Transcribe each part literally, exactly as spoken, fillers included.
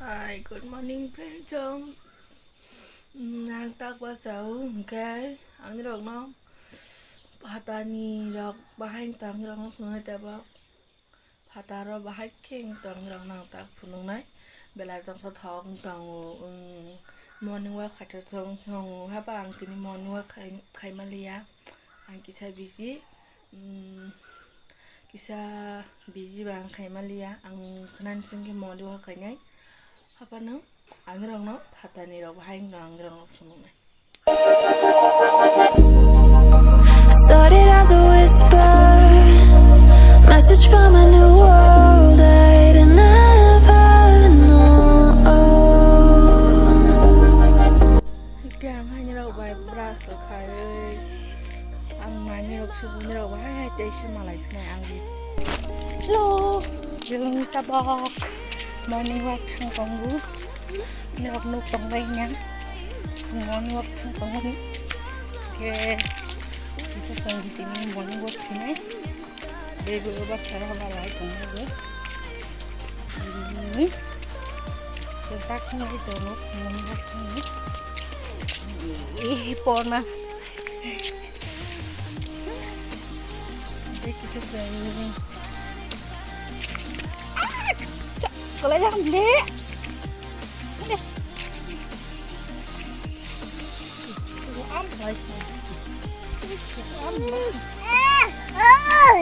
Hi, good morning, friend chong. Mm, ang tak bachao, hwnkhe ang nirokno phatani rok bahai tang nirokno phunuknai tebo. Phataro bahai khe tang nirokno ang tak phunuknai. Belai tongthothok tongo, mm, morning walk khaithok tongo, haba ang tini morning walk khai, khaimaliya. Ang kisa busy, mm, kisa busy ba ang khaimaliya. Ang khwnani singkhe morning walk khainai. Hapano ang nirokno phatani rok bahai wngno ang nirokno phunuknai. Started as a whisper, message from a new world I'd never known. Hwnkhe ang hai nirok bai brush rok khaiwi ang nai nirok subu nirok bahai hai tei se malai khnai ang. Hello, chwng tabok morning walk thang tongo. Nirok nuk tong bai nya. Morning walk thang tongo ni. Khe kisa chwng tini morning walk khainai. Bebelo bathara haba lai tongnago. Ini. Setak ngai tongo, mungkak ngai. Ih, pona. Dek kisa seni. Ah, cok, kalau yang beli. Ini.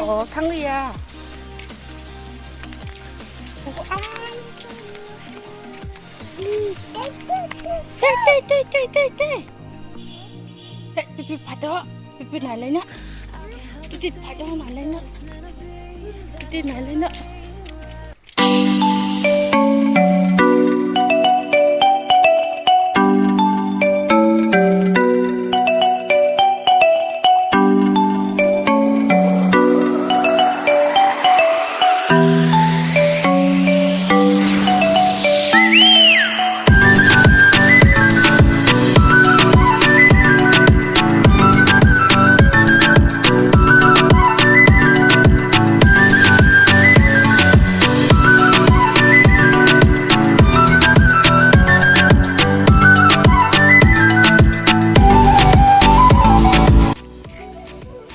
Oh, thang ya. Tei, tei, tei, tei, tei, tei. Hei, pipi pado, pipi nalai na. Pipi pado nalai na. Pipi nalai na.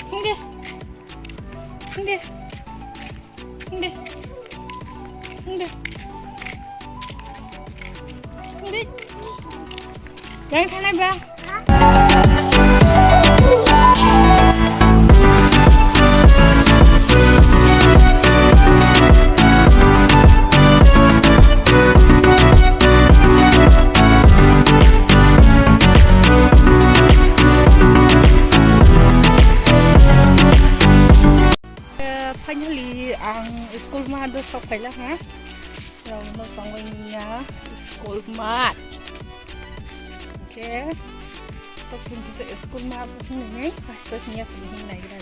Hindi. Hindi. Hindi. Hindi. Hindi. Yang thanai ba? Eh, finally, ang school mat o sok phaila ha. Rok no tongwi niya school mat. Okay. Tok sing kisa school mat o hwnwi, first class niya hwnwi naigra.